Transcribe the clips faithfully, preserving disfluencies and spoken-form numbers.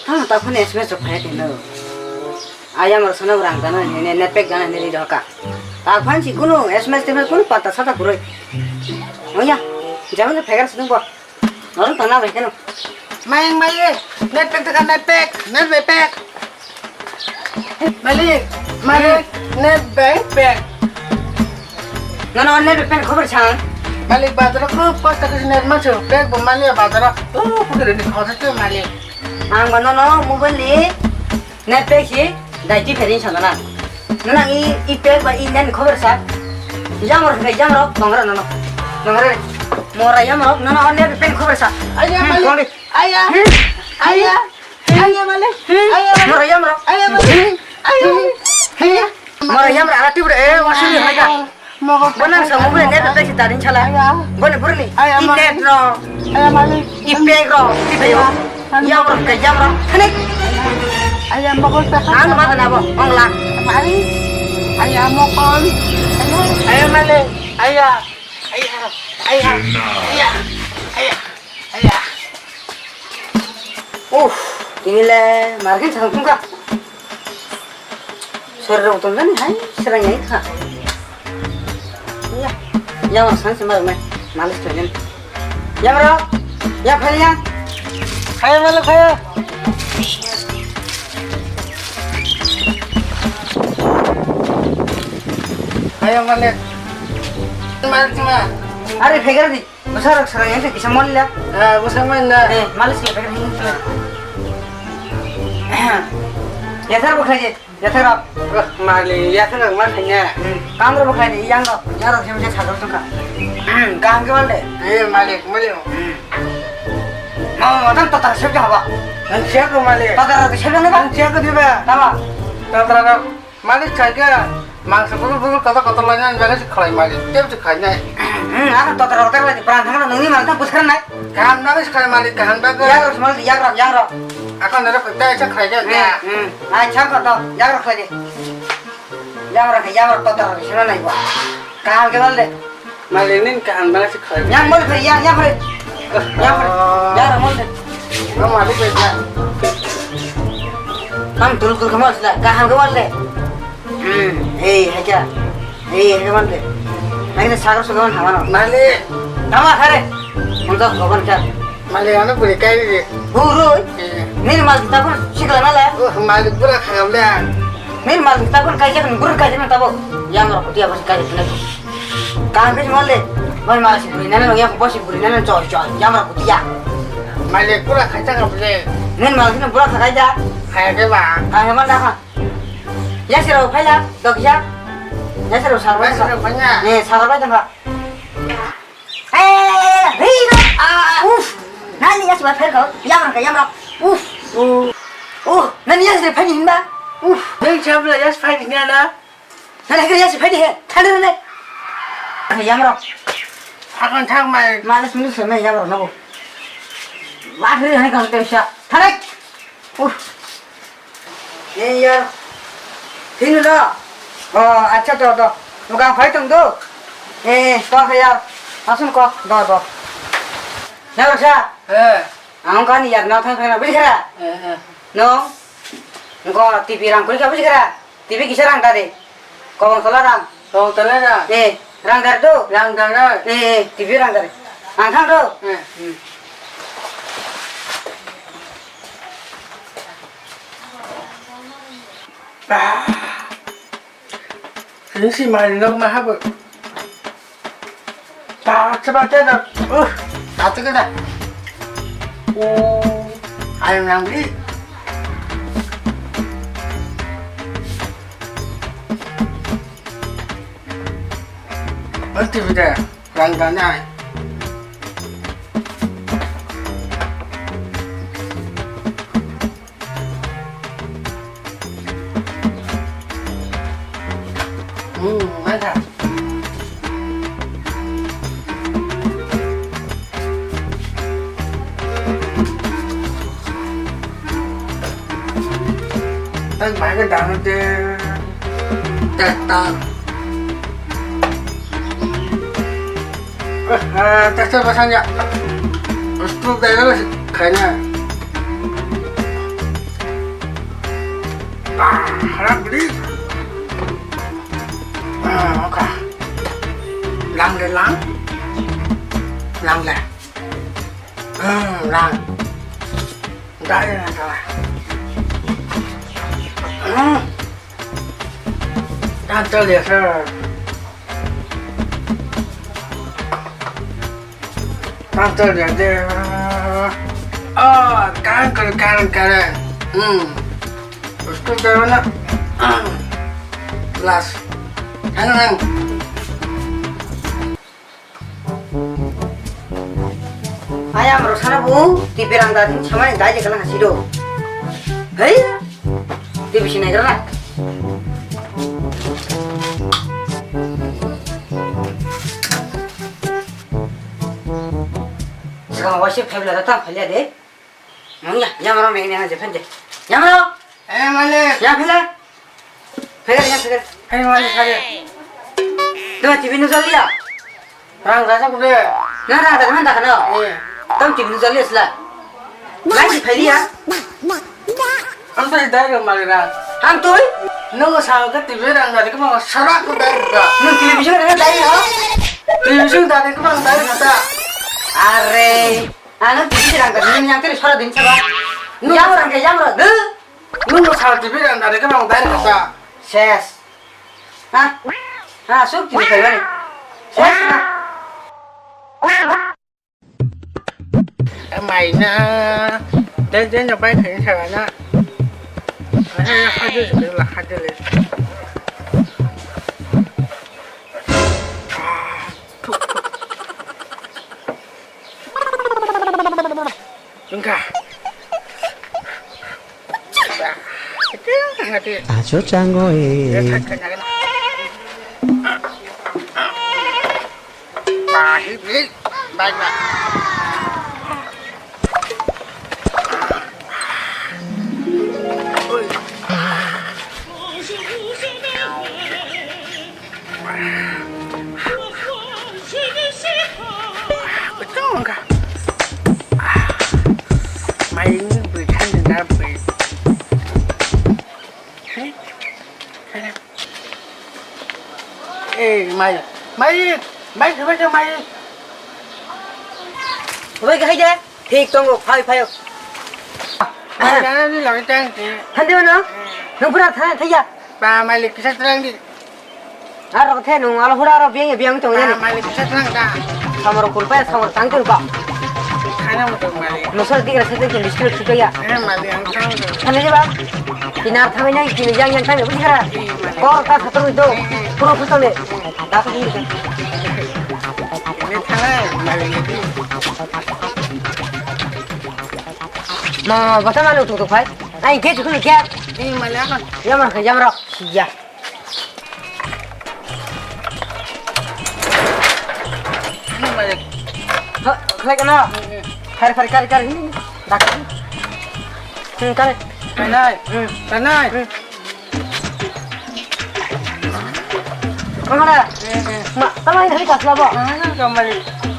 Tamo ta phone S M S rok phai khe no. Ayam rok sono rang dana ni ne, net pack dana ni ri doka. Ta phone si kuno S M S te phai kuno pata sata kuroi. Oya, jaman phegar sunu bo. Noro tana bai keno. Mayang mai, net pack taka, net pack, net pack. Malik, malik, net bank pack. Nono net bank khobor sang. Malik, bazar ko kos tak net ma chu pack bo malik bazar. Oh, putri ni khosor tu malik. Ang ba nono mobile ni net pack si dai ti pherin sana na. Nono i, i pack ba i net khobor sa. Yamor ke yamor nongre nono. Nongre. Mora yamor nono net pack khobor sa. Aya malik. Aya. Aya. Aya malik. Aya malik. Mora yamor. Aya malik. Aya malik. Aya. Mora yamor ala tibur e wasuli haika. Bonang sa mobile net ta si tarin chala. Boni burni. Aya, i net ro. Aya malik. I pack ro. Ti bayo. Yamor ke yamor. Hanik. Aya mokol ta. Ang ma na bo. Ongla. Malik. Aya mokol. Aya malik. Aya. Aya. Aya. Aya. Aya. Aya. Uff, ini le margin sang tungka. Sore rok tong jani hai serang yai kha. Ya, ya ma sang sembal mai malis to jen. Ya bro, ya phai ya. Hai malo khayo. Hai malik. Malik ma. Are phegar di. Bwsarok swrang yang kisa mol ya. Eh, bwsa mai na. Eh, malis ya, pakai ini. Yathar bukhai je, yathar rok. Mali, yathar rok ma thanya. Hmm, kang rok bukhai je, yang rok, yang rok sih macam sadar tuh kak. Hmm, kang ke mal de. Eh, malik, malik. Hmm. Mau mau tang total siap ke apa? Ang siap ke malik. Total rok siap ke apa? Ang siap ke juga. Apa? Total rok. Malik khaikhe mangsa bubul bubul kotor kotor lainani bagwi se khlai malik, tei se khainai. Hmm, ano totra kotor lai pran thangna nungni mangsa bwsarnai. Kaham bagwi se khlai malik, kaham bagwi. Yak rok smal yak rok yang rok. Ako nero koi dai se khlai dai. Hmm, hmm. Ai chang ko to yak rok khlai de. Yang rok yang rok totra rok sino nai bo. Kaham ke bal de. Malik nini kaham bana se khlai. Yang bol phai, yang, yang phai. Yang phai. Oh. Yang rok mol de. No malik bai na. Kam tul tul kamal sila, kaham kamal de. Hmm, hei, haja. Hei, haja mol de. Hai na sagar sugar hamano. Malik. Tama khare. Unta goban kya. Malik ano buri kai de. Buru. Eh. Nini mal kita pun sikla nala. Oh, malik pura khagam de. Nini mal kita pun kai jakan buru kai jakan tabo. Yang rok dia pun kai jakan. Kaham khe swngo le, boni mal si bwrwi nani nung ya, bo si bwrwi nani choi choi, yang rok bwtwi ya. Malik pura khaisa ka bwle. Nini mal sini pura khakai da. Khaya khe ba. Kaham khe ma da kha. Ya si rok phai la, dok ya. Ya si rok sar bai. Ya si rok phai ya. Ne, sar bai tong kha. Eh, hei rok. Ah, uf. Nani ya si bai phai kha, yang rok, yang rok. Uf. Oh, nani ya si phai ni hinba. Uf. Neng chabla ya si phai ni na. Nang hai khe yasi phai di he, thani rw le. Ani yamrok. Hakon thang mai. Malis mili se mai yamrok nobo. Lakhri hani kang te sa. Thanai. Uh. Ye yar. Hinu da. Oh, acha to to. Muka phai tong do. Eh, to he yar. Asun ko do do. Yamrok sa. Eh. Ang kani yar na thang thang na bujikha. Eh, eh. No. Ngo T V rang kuri ka bujikha. T V kisa rang tadi. Kobong tola rang. Kobong tola rang. Eh, rang dar do. Rang dar. Eh, eh, T V rang dar. Ang thang do. Eh. Hmm. Ah. Ini si mari nok mah apa? Baca, baca, dah. Uh, baca ke dah. Oh, ayam yang beli. Mesti beda, langganan. Hmm, mantap. Tang bahai ke dano de. Tang, tang. Eh, eh, testa basanya. Screwdriver khaina. Ba, harap bri. Ah, okay. Lang le lang. Lang le. Hmm, lang. Dai na dai. Hmm. Tang chal ya sir. Tang chal ya de. Oh, karen karen karen karen. Hmm. Usko jawa na. Last. Ano nang. Ayam rok sana bu, tipi rang dating samani dai je kana hasi do. Hei, tipi sinai kana. Sekarang wasit phaibla datang phalia de. Mangya, yamro neng neng je phende. Yamro. Eh, malik. Ya phila. Phila, ya phila. Hey, malik, phila. Tuh, T V nu jaliya. Rang rasa kude. Na rang rasa mana kana? Eh. Tam T V nu jaliya sila. Lai si phaiya. Ang sa dai ga malik ra. Ang tui? No sa ga T V rang rasa kuma sara kude. No T V sing rang dai ha? T V sing dai kuma dai kata. Are. Ano T V rang ka, nini yang teri sora din saba. Yang rang ka, yang rang de. Nung mo sal T V rang dari ka bang dari kata. Ses. Ha? Ha, suk T V kai bani. Ses. Ha? Mai na. Den den no bai kai sa na. Hadu la hadu le. Wngkha. Acho chango e. Betul enggak? Mai ini beri kan dengar beri. Hei, hei. Eh, mai, mai, mai, mai, mai. Oi, kahai de. Thik tongo, phai, phai. Mai, mai, mai, mai, mai. Hande mano? Nung pura thai, thai ya. Ba, malik kisa terang di. Aro khe nung alo hura aro biang biang tong jani. Malik kisa terang da. Samar kulpa samar tang tong ka. Khana mo tong malik. Nosar digra sete ke district suka ya. Eh, malik ang tang. Khana je ba. Kinar thamai nai kini yang yang thamai buji kara. Kor ka sator do. Puro putang de. Da ko ni. Ini thamai malik ini. Ma, bata malu tu tu phai. Ai, gate tu gate. Ini malik apa? Ya mar, ya mar. Ya. Ini malik. Ha, khlai kana? Hari hari kari kari ini. Dak. Hmm, kari. Kanai. Hmm. Kanai. Hmm. Mana? Ma, tama ini hari kasih apa? Mana kembali?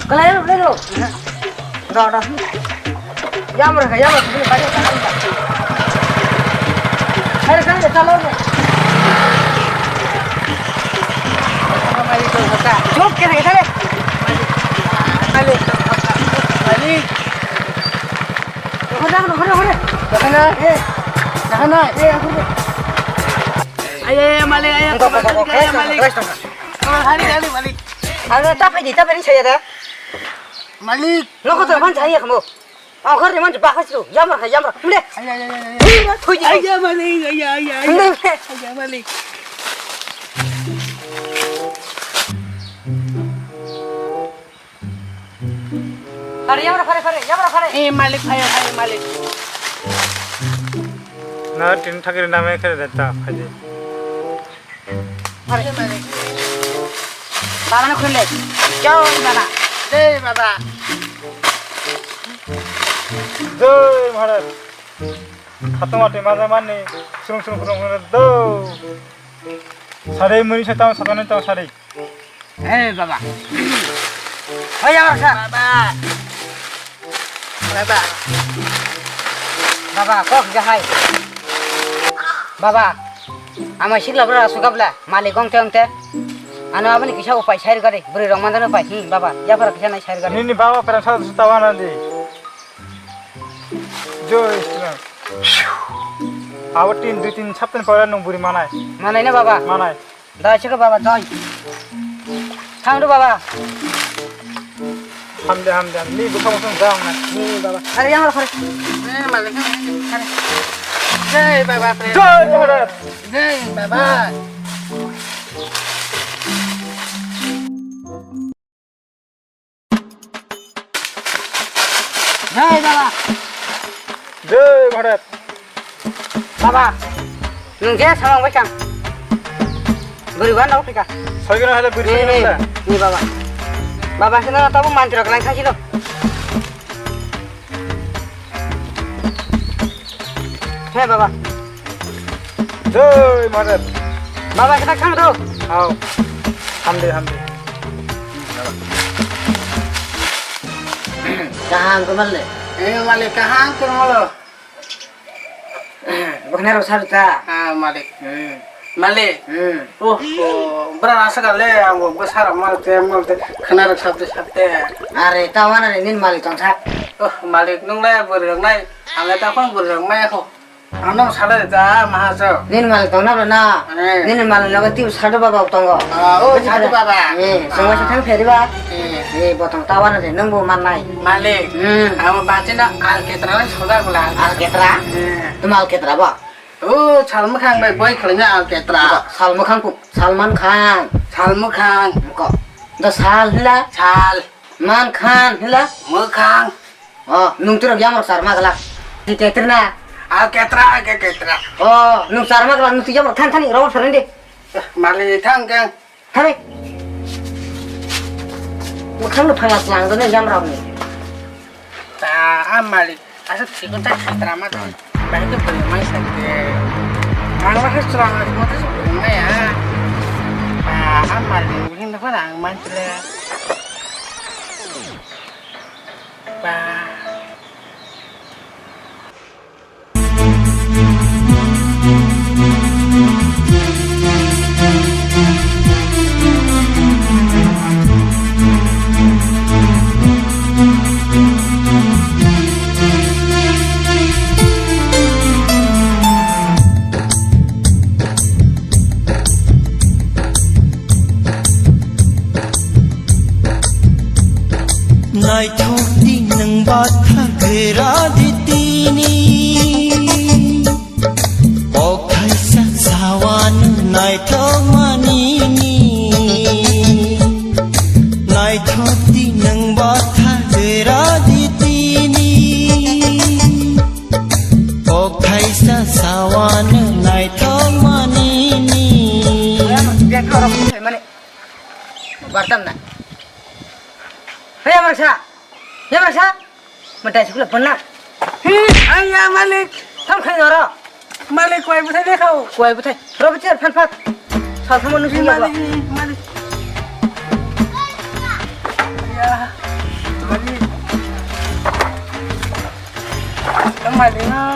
Kalau ini dulu. Dah, dah. Yamra, yamra, sini balik. Ayo, kan, kita lawan. Jok, kena kita deh. Balik. Balik. Hore, hore, hore. Dah kena? Eh. Dah kena? Eh, aku. Ayo, ayo, malik, ayo. Enggak, enggak, enggak. Ayo, malik. Oh, hari, hari, malik. Ada tak ini, tak ini saya dah. Malik. Lo kau tu mana saya kamu? Ang khorni manchi bakha siro, yamra kha yamra. Mle. Ay, ay, ay, ay, ay. Thui di. Ay, ya malik, ay, ya, ay, ya, ay, ya. Mle, mle. Ay, ya malik. Phare yamra, phare, phare, yamra, phare. Eh, malik, phare, phare, malik. Na tin thakri name khere deta, phare. Are. Baba no khulile. Jai baba. Jai baba. Jai Maharaj. Khatung ati maja mani srung srung srung srung do. Sari muni sa tang sa tang sa tang sari. Eh baba. Hai ya sa. Baba. Baba. Baba, kok ja hai. Baba, ama sikla bra suka bla, malik ong te ong te. Ano aboni kisa upai sair gari, bwrwi rok mandano pai. Hmm, baba, ya phara kisa nai sair gari. Nini baba pera sa sa tawana di. Joy Islam. Awa tin, dui tin saptan pora nung buri manai. Manai na baba? Manai. Dai chikha baba, dai. Thang do baba. Hamde, hamde, hamde. Ni bukha musung dang na. Ni baba. Are yang khare. Eh, malik. Khare. Jai baba. Jai Bharat. Jai baba. Jai baba. Jai Bharat. Baba, nwng je samang bai kang. Bwrwi ba nok pika. Soi gana hada bwrwi. Ni, ni, ni baba. Baba sino tabu mantri rok lang khasino. He baba. Jai Maharaj. Baba, kita kang do. Hao. Hamde, hamde. Kaham kamal le. Eh, malik, kaham kamal. Bukhna ro saruta. Ah, malik. Hmm. Malik. Hmm. Oh, oh, bra rasa kale, ang bo sara mal te, mal te, khana rak sabte, sabte. Are, tawana re nin malik tong thak. Oh, malik nung le bwrwi rok nai, ang le ta khon bwrwi rok mai kho. Ano sala ta mahajo. Nin malik tong na na. Eh. Nin malik logo tiu sadu baba tongo. Ah, oh, sadu baba. Eh, sungwa sa thang pheri ba. Eh. Eh, botong tawana re nung bo man nai. Malik. Hmm. Ang bachina alketra soda gula. Alketra? Eh. Tuma alketra ba? O, Salmakhang bai boi khwlaina Alketra. Salmakhang ku, Salman Khan. Salmakhang. Ko. Da Sal hila? Sal. Man Khan hila? Makhang. O, nung turok yamrok sar magla. Di tetrna. Alketra, Alketra. O, nung sar magla, nung tu yamrok than thani rawar sarende. Mali thang kang. Hare. Mukhang no phanga slang do ne jam rok ni. Ta a malik. Asa thikon ta khatra ma ta. Bai to bwrwi mai sa de. Ang ma khatra ma ta bwrwi mai ya. Ta a malik hin da phara ang man tle. Ba. Naithok di nwng bwthar gera di tini. Kok thaisa sawan naithok manini. Naithok di nwng bwthar gera di tini. Kok thaisa sawan naithok manini. Bartam na. Hey, Amarsa. Hey, Amarsa. Matai sukula pernah. Hey, ayah Malik. Tham khai noro. Malik kuai butai deh kau. Kuai butai. Robi cer phan phat. Sal sama nusi ya, Malik, Malik. Ya, Malik. Malik.